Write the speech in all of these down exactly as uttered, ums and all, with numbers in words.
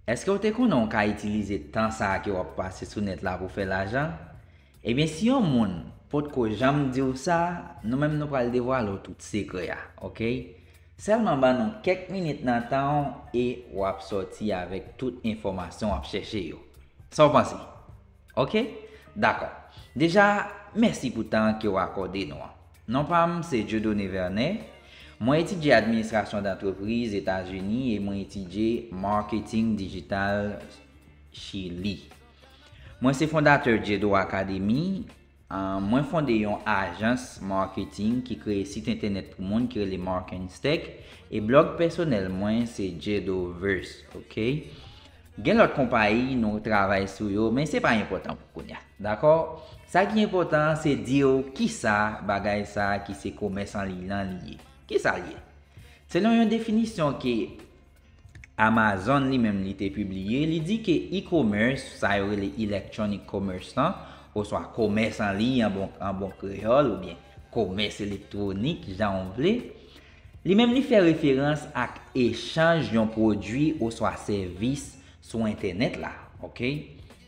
Èske w te konnen w ka itilize tan sa a ke w ap pase sou nèt la pou fè lajan? Ebyen, si yon moun potko janm di w sa, nou menm nou pral devwale w tout sekrè a, oke? Sèlman ban nou kèk minit nan tan w e w ap sòti avèk tout enfòmasyon w ap chèche yo. Sa w panse? Oke? Dakò. Deja, mèsi pou tan ke w akòde nou an. Non pa m se Dieudonné Vernet. Mwen etidye administrasyon dantrepriz Etazini e mwen etidye marketing digital Chili. Mwen se fondatè Diedo Academy. Ah, mwen fonde yon ajans marketing ki kreye sit entènèt pou moun ki rele Markenstack. E blòg pèsonèl mwen se Diedoverse, oke? Gen lòt konpayi nou travay sou yo, men se pa enpòtan pou kounye a. Dakò? Sa ki enpòtan an se di w kisa bagay sa a ki se komès an liy lan li ye. Kisa l ye? Selon yon definisyon ke Amazon li menm li te pibliye, li di ke e-commerce, sa yo rele electronic commerce lan, oswa komès an liy an bon, an bon kreyòl, oubyen komès elektwonik, jan w vle, li menm li fè referans ak echanj yon pwodui oswa sèvis sou entènèt la, oke?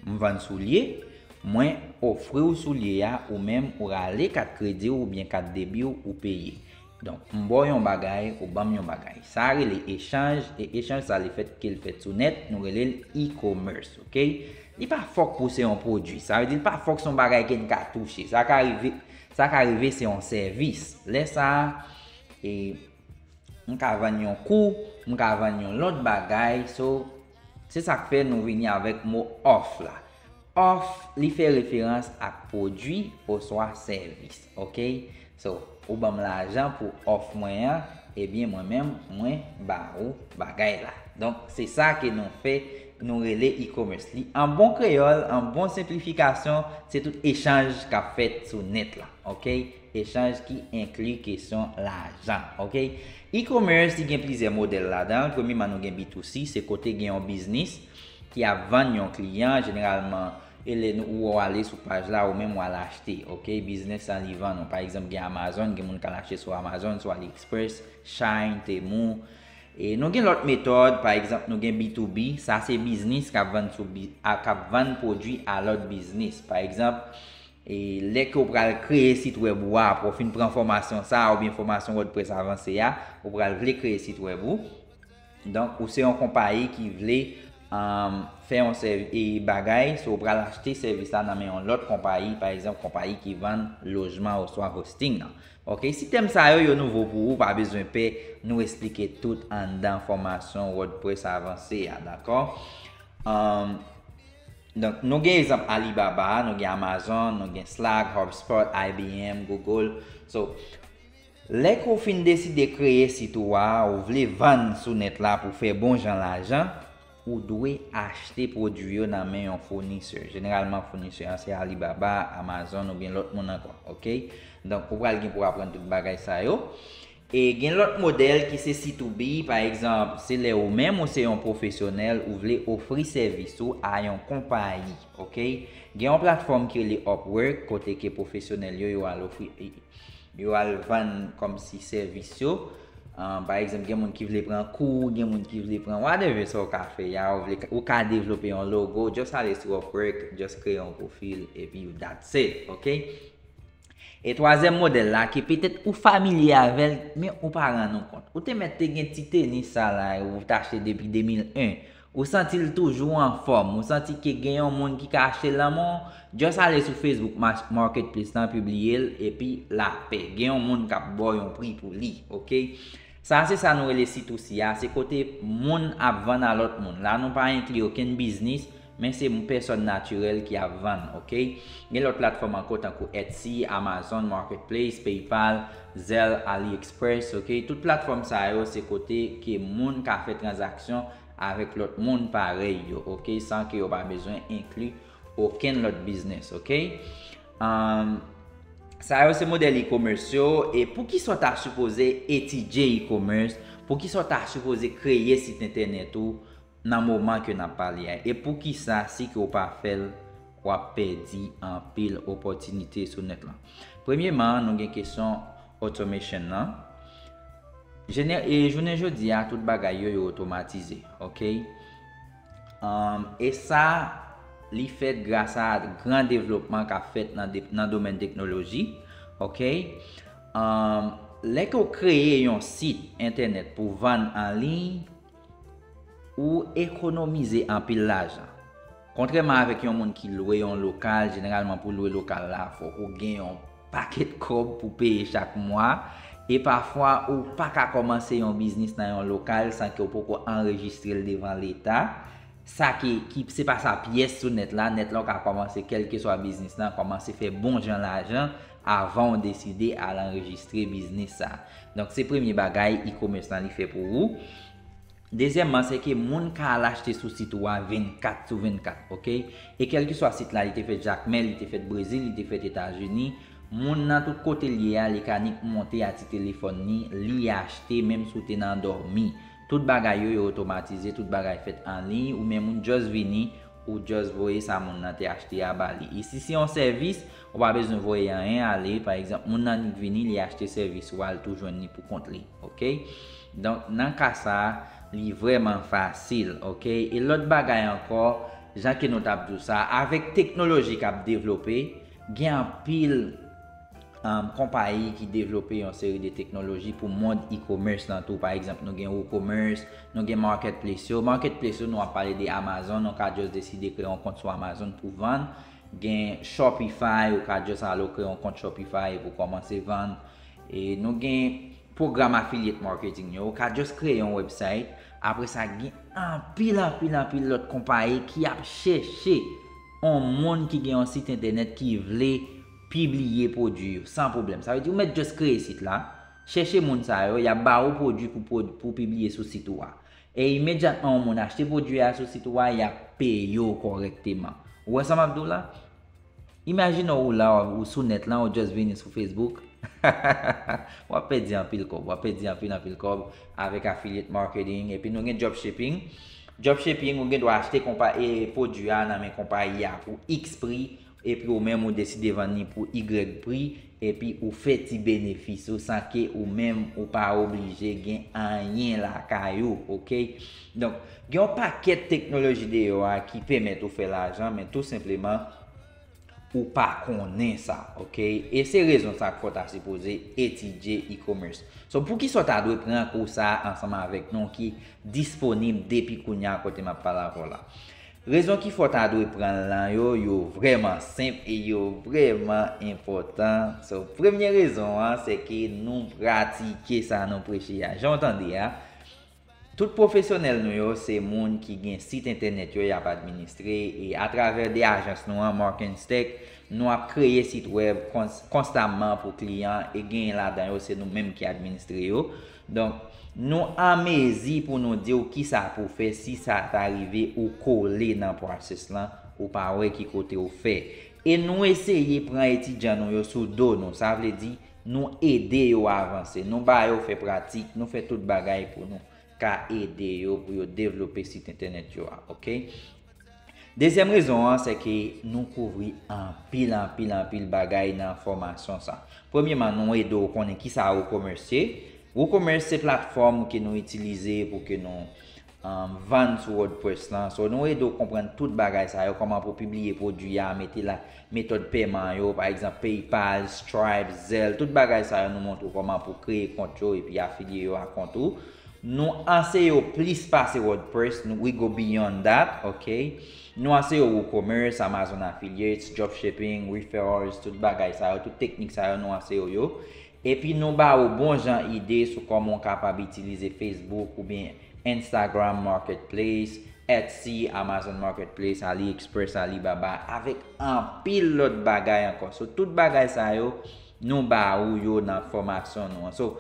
M vann soulye, mwen ofri w soulye a, ou menm ou rale kat kredi w oubyen kat debi w, ou peye. Donk, m ba w yon bagay, ou ban m yon bagay. Sa rele echanj, e echanj sa li fèt ke l fèt sou nèt, nou rele l e-commerce, oke? Li pa fòk pou se yon pwodui. Sa vle di l pa fòk se yon bagay ke n ka touche. Sa ka rive, sa ka rive se yon sèvis. Lè sa a, e, m ka vann yon kou, m ka vann yon lòt bagay. So, se sa k fè nou vini avèk mo òf la. Òf, li fè referans ak pwodui oswa sèvis, oke? So, ou ban m lajan pou òf mwen an, ebyen mwen menm, mwen ba ou bagay la. Donk, se sa ke nou fè, nou rele e-commerce. Li, an bon kreyòl, an bon senplifikasyon, se tout echanj k ap fèt sou nèt la, oke? Echanj ki enkli kesyon lajan, oke? E-commerce, li gen plizyè modèl ladan l. Premyeman, nou gen B two C, se kote gen yon biznis ki ap vann yon kliyan, jeneralman, e lè nou, ou ale sou paj la, ou menm w al achte, oke? Biznis lan li vann ou. Pa egzanp, gen Amazon, gen moun k al achte sou Amazon, sou AliExpress, Shein, Temu. E nou gen lòt metòd, pa egzanp, nou gen B two B, sa se biznis k ap vann sou bi-, a, k ap vann pwodui a lòt biznis. Pa egzanp, e lè ke w pral kreye sit wèb ou a, apre w fin pran fòmasyon sa a, oubyen fòmasyon WordPress avanse a, ou pral vle kreye sit wèb ou. Donk, ou se yon konpayi ki vle, um, fè yon sèvi-, e bagay, so w pral achte sèvis la nan men yon lòt konpayi, pa egzanp, konpayi ki vann lojman oswa hosting nan. Oke, si tèm sa yo, yo nouvo pou ou, pa bezwen pè, nou esplike tout anndan fòmasyon WordPress avanse a, dakò? Um, donk, nou gen egzanp Alibaba, nou gen Amazon, nou gen Slack, HubSpot, I B M, Google. So, lè ke w fin deside kreye sit ou a, ou vle vann sou nèt la pou fè bon jan lajan, ou dwe achte pwodui yo nan men yon founisè. Jeneralman, founisè an se Alibaba, Amazon oubyen lòt moun ankò, oke? Donk, ou pral gen pou aprann tout bagay sa yo. E gen lòt modèl ki se C two B, pa egzanp, se lè ou menm ou se yon pwofesyonèl, ou vle ofri sèvis ou a yon konpayi, oke? Gen yon platfòm ki rele Upwork, kote ke pwofesyonèl yo, yo al ofri, yo al vann kòmsi sèvis yo. Ah, pa egzanp, gen moun ki vle pran kou, gen moun ki vle pran whatever sa w ka fè a, ou vle, ou ka devlope yon logo, just ale sou Upwork, just kreye yon pwofil, epi that's it, oke? E twazyèm modèl la, ke petèt ou familye avè l, men ou pa rann ou kont. Ou te mèt te gen ti tenis sa la, ou t achte depi de mil en. Ou santi l toujou anfòm. Ou santi ke gen yon moun ki ka achte l nan men w, just ale sou Facebook Mas-, Marketplace lan, pibliye l, epi lapè. Gen yon moun k ap ba w yon pri pou li, oke? Sa, se sa nou rele C two C a, se kote moun ap vann a lòt moun. La, nou pa enkli okenn biznis, men se pèsòn natirèl ki ap vann, oke? Gen lòt platfòm ankò tankou Etsy, Amazon Marketplace, PayPal, Zelle, AliExpress, oke? Tout platfòm sa yo, se kote ke moun ka fè tranzaksyon avèk lòt moun parèy yo, oke? San ke yo pa bezwen enkli okenn lòt biznis, oke? Um, sa yo se modèl e-commerce yo, e poukisa w ta sipoze etidye e-commerce, poukisa w ta sipoze kreye sit entènèt ou nan moman ke n ap pale a, e poukisa si ke w pa fè l, w ap pèdi anpil opòtinite sou nèt lan. Premyeman, nou gen kesyon automation nan. Jenè-, e jounen jodi a, tout bagay yo, yo otomatize, oke? Um, e sa, li fèt gras a gran devlopman k ap fèt nan, nan domèn teknoloji. Ok? Um, lè ke w kreye yon sit entènèt pou vann an liy, ou ekonomize anpil lajan. Kontrèman avèk yon moun ki lwe yon lokal, jeneralman pou lwe lokal la, fòk ou gen yon pakèt kòb pou peye chak mwa. E pafwa, ou pa ka kòmanse yon biznis nan yon lokal san ke w poko anrejistre l devan Leta. Sa ki, ki se pa sa pyès sou nèt la. Nèt la, w ka kòmanse kèlkeswa biznis lan, kòmanse fè bon jan lajan avan w deside al anrejistre biznis sa. Donk, se premye bagay e-commerce lan li fè pou ou. Dezyèmman, se ke moun ka al achte sou sit ou a vennkat sou vennkat, ok? E kèlkeswa sit la, li te fèt Jakmèl, li te fèt Brezil, li te fèt Etazini, moun nan tout kote l ye a, li ka nik monte a ti telefòn li, li achte, menm si w te nan dòmi. Tout bagay yo, yo otomatize, tout bagay fèt an liy, ou menm ou just vini, ou just voye sa moun nan te achte a ba li. E si se yon sèvis, ou pa bezwen voye anyen ale, pa egzanp, moun nan nik vini, li achte sèvis ou a, l tou jwenn li pou kont li, ok? Donk, nan ka sa a, li vrèman fasil, ok? E lòt bagay ankò, jan ke nou t ap di w sa, avèk teknoloji k ap devlope, gen anpil, um, konpayi ki devlope yon seri de teknoloji pou mond e-commerce lan tou. Pa egzanp, nou gen WooCommerce, nou gen marketplace yo. Marketplace yo, nou ap pale de Amazon, ou ka just deside kreye yon kont sou Amazon pou vann. Gen Shopify, ou ka just ale kreye yon kont Shopify epi w kòmanse vann. E nou gen pwogram affiliate marketing yo, ou ka just kreye yon website. Apre sa, gen anpil, anpil, anpil lòt konpayi ki ap chèche yon moun ki gen yon sit entènèt ki vle pibliye pwodui yo san pwoblèm. Sa vle di ou mèt just kreye sit la, chèche moun sa yo, y ap ba ou pwodui pou, pou, pou pibliye sou sit ou a. E imedyatman yon moun achte pwodui a sou sit ou a, y ap peye w kòrèkteman. Ou wè sa m ap di w la? Imajine w la, ou sou nèt lan, ou just vini sou Facebook. W ap pèdi anpil kòb, w ap pèdi anpil, anpil kòb avèk affiliate marketing. Epi nou gen dropshipping. Dropshipping, ou gen dwa achte konpa-, e, pwodui a nan men konpayi a pou X pri, epi ou menm ou deside vann li pou Y pri, epi ou fè ti benefis ou san ke ou menm ou pa oblije gen anyen lakay ou, ok? Donk, gen yon pakèt teknoloji deyò a ki pèmèt ou fè lajan, men tou senpleman, ou pa konnen sa, ok? E se rezon sa k fè w ta sipoze etidye e-commerce. So, poukisa w ta dwe pran kou sa a ansanm avèk nou ki disponib depi kounye a kote m ap pale avè w la? Rezon ki fè w ta dwe pran l lan yo, yo vrèman senp e yo vrèman enpòtan. So, premye rezon an, se ke nou pratike sa nou preche a. Jan w tande a, tout pwofesyonèl nou yo, se moun ki gen sit entènèt yo y ap administre, e atravè de ajans nou an, Mark and Stack, nou ap kreye sit wèb kons-, konstamman pou kliyan, e genyen ladan yo, se nou menm ki administre yo. Donk, nou an mezi pou nou di w kisa pou w fè si sa ta rive ou kole nan process lan, ou pa wè ki kote w fè. E nou eseye pran etidyan nou yo sou do nou, sa vle di, nou ede yo avanse, nou ba yo fè pratik, nou fè tout bagay pou nou ka ede yo pou yo devlope sit entènèt yo a, ok? Dezyèm rezon an, se ke nou kouvri anpil, anpil, anpil bagay nan fòmasyon sa. Premyeman, nou ede w konnen kisa WooCommerce ye. WooCommerce se platfòm ke nou itilize pou ke nou, um, vann sou WordPress lan. So, nou ede w konprann tout bagay sa yo, kòman pou pibliye pwodui a, mete la, metòd pèman yo, pa egzanp, PayPal, Stripe, Zelle, tout bagay sa yo nou montre w kòman pou kreye kont yo epi afilye yo a kont ou. Nou anseye w plis pase WordPress, nou, we go beyond that, ok? Nou anseye w WooCommerce, Amazon Affiliates, Dropshipping, Referrals, tout bagay sa yo, tout teknik sa yo nou anseye w yo. Epi nou ba ou bon jan ide sou kòman w kapab itilize Facebook oubyen Instagram Marketplace, Etsy, Amazon Marketplace, AliExpress, Alibaba, avèk anpil lòt bagay ankò. So, tout bagay sa yo, nou ba ou yo nan fòmasyon nou an. So,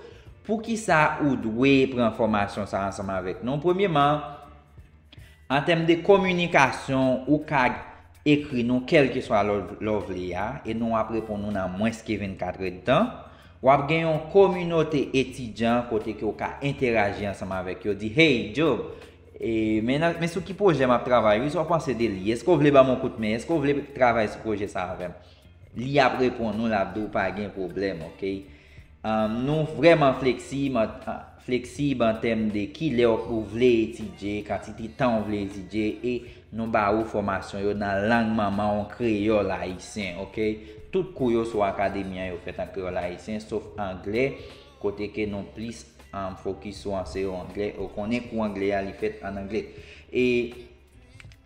poukisa ou dwe pran fòmasyon sa ansanm avèk nou? Premyeman, an tèm de kominikasyon, ou ka ekri nou kèlkeswa lè w, lè w vle a, e nou ap reponn ou nan mwens ke vennkat èdtan. W ap gen yon kominote etidyan kote ke w ka entèraji ansanm avèk yo, di, "Hey, Job, e, men nan, men sou ki pwojè m ap travay, wi, sa w panse de li? Èske w vle ban m yon kout men? Èske w vle travay sou pwojè sa avè m?" Li ap reponn ou, l ap di w pa gen pwoblèm, ok? Um, nou vrèman fleksib, an- fleksib an tèm de ki lè ou vle etidye, kantite tan ou vle etidye, e nou ba ou fòmasyon yo nan lang manman w, kreyòl ayisyen, oke? Tout kou yo sou akademi an yo fèt an kreyòl ayisyen, sof anglè, kote ke nou plis um, fokis sou anseyo anglè. Ou konnen kou anglè a, li fèt an anglè. E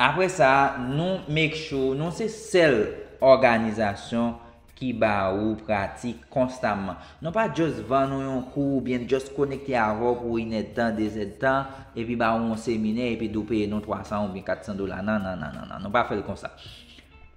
apre sa, nou make sure, nou se sèl òganizasyon ki ba ou pratik konstamman. Nou pa just vann ou yon kou oubyen just konekte avè w pou inèdtan, dezèdtan, epi ba ou yon seminè, epi di w peye nou twa san oubyen kat san dola. Non, non, non, non, non. Nou pa fè l konsa.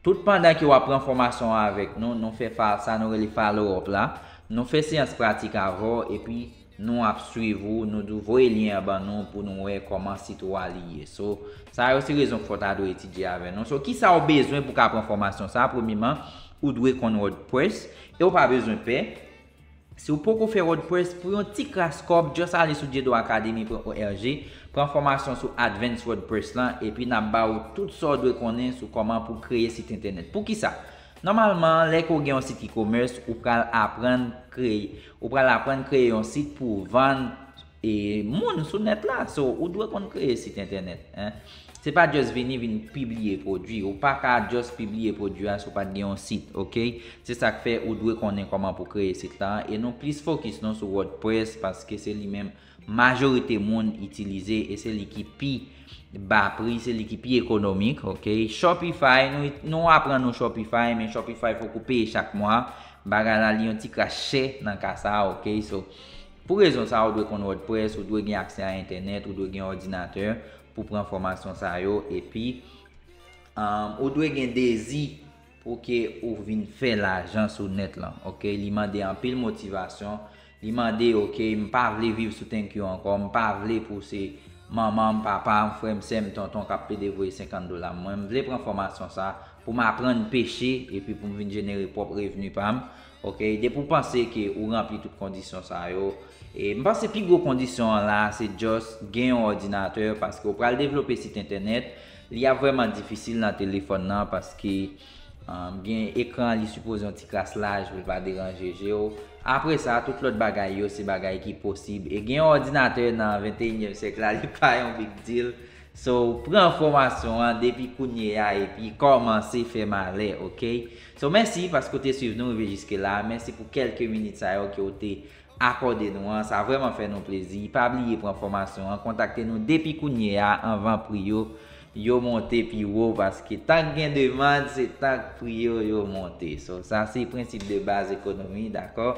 Tout pandan ke w ap pran fòmasyon an avèk nou, nou fè fa, sa nou rele follow up la. Nou fè seyans pratik avè w, epi nou ap swiv ou, nou di w voye lyen an ban nou pou nou wè kòman sit ou a li ye. So, sa yo se rezon k fè w ta dwe etidye avè nou. So, kisa w bezwen pou w ka pran fòmasyon sa a? Premyeman, ou dwe konn WordPress e w pa bezwen pè. Si w poko fè WordPress, pou yon ti kras kòb, just ale sou diedo academy pwen org, pran fòmasyon sou Advanced WordPress lan, epi n ap ba ou tout sa w dwe konnen sou kòman pou kreye sit entènèt. Poukisa? Nòmalman, lè ke w gen yon sit e-commerce, ou pral aprann kreye, ou pral aprann kreye yon sit pou w vann e moun sou nèt la. So, ou dwe konn kreye sit entènèt, en. Se pa just vini vin pibliye pwodui. Ou pa ka just pibliye pwodui a si w pa t gen yon sit, oke? Se sa k fè ou dwe konnen kòman pou kreye sit la. E nou plis fokis nou sou WordPress paske se li menm majorite moun itilize e se li ki pi ba pri, se li ki pi ekonomik, oke? Shopify, nou, nou aprann nou Shopify, men Shopify fòk ou peye chak mwa. Bagay la, li yon ti kras chè nan ka sa, oke? So, pou rezon sa, ou dwe konn WordPress, ou dwe gen aksè a entènèt, ou dwe gen òdinatè pou pran fòmasyon sa yo, epi um, ou dwe gen dezi pou ke ou vin fè lajan sou nèt lan, oke? Li mande anpil motivasyon, li mande, oke, m pa vle viv sou thank you ankò, m pa vle pou se manman m, papa m, frè m, sè m, tonton k ap plede voye senkant dola. Mwen, m vle pran fòmasyon sa pou m aprann peche epi pou m vin jenere pwòp revni pa m, oke? Depi w panse ke ou ranpli tout kondisyon sa yo, e m panse pi gwo kondisyon an la, se just gen yon òdinatè, paske w pral devlope sit entènèt, li ap vrèman difisil nan telefòn nan, paske um, gen ekran, li sipoze yon ti kras laj pou l pa deranje je w. Apre sa, tout lòt bagay yo, se bagay ki posib. E gen yon òdinatè nan venteyinyèm syèk la, li pa yon big deal. So, pran fòmasyon an depi kounye a epi kòmanse fè malè, oke? So, mèsi paske w te swiv nou rive jiske la. Mèsi pou kèlke minit sa yo ke w te akòde nou an. Sa vrèman fè nou plezi. Pa bliye pran fòmasyon an. Kontakte nou depi kounye a anvan pri yo, yo monte pi wo, paske tank gen demann, se tank pri yo, yo monte. So, sa se prensip de baz ekonomi, dakò?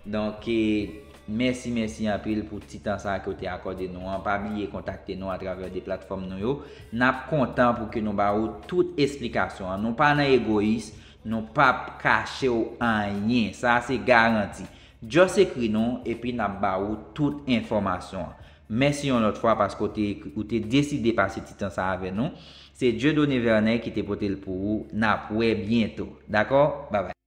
Donk, e, mèsi, mèsi anpil pou ti tan sa ke w te akòde nou an. Pa bliye kontakte nou atravè de platfòm nou yo. N ap kontan pou ke nou ba ou tout esplikasyon an. Nou pa nan egoyis, nou p ap kache w anyen. Sa se garanti. Just ekri nou, epi n ap ba ou tout enfòmasyon an. Mèsi yon lòt fwa paske w te, ou te deside pase ti tan sa avè nou. Se Dieudonné Vernet ki te pote l pou ou. N ap wè byento. Dakò? Babay.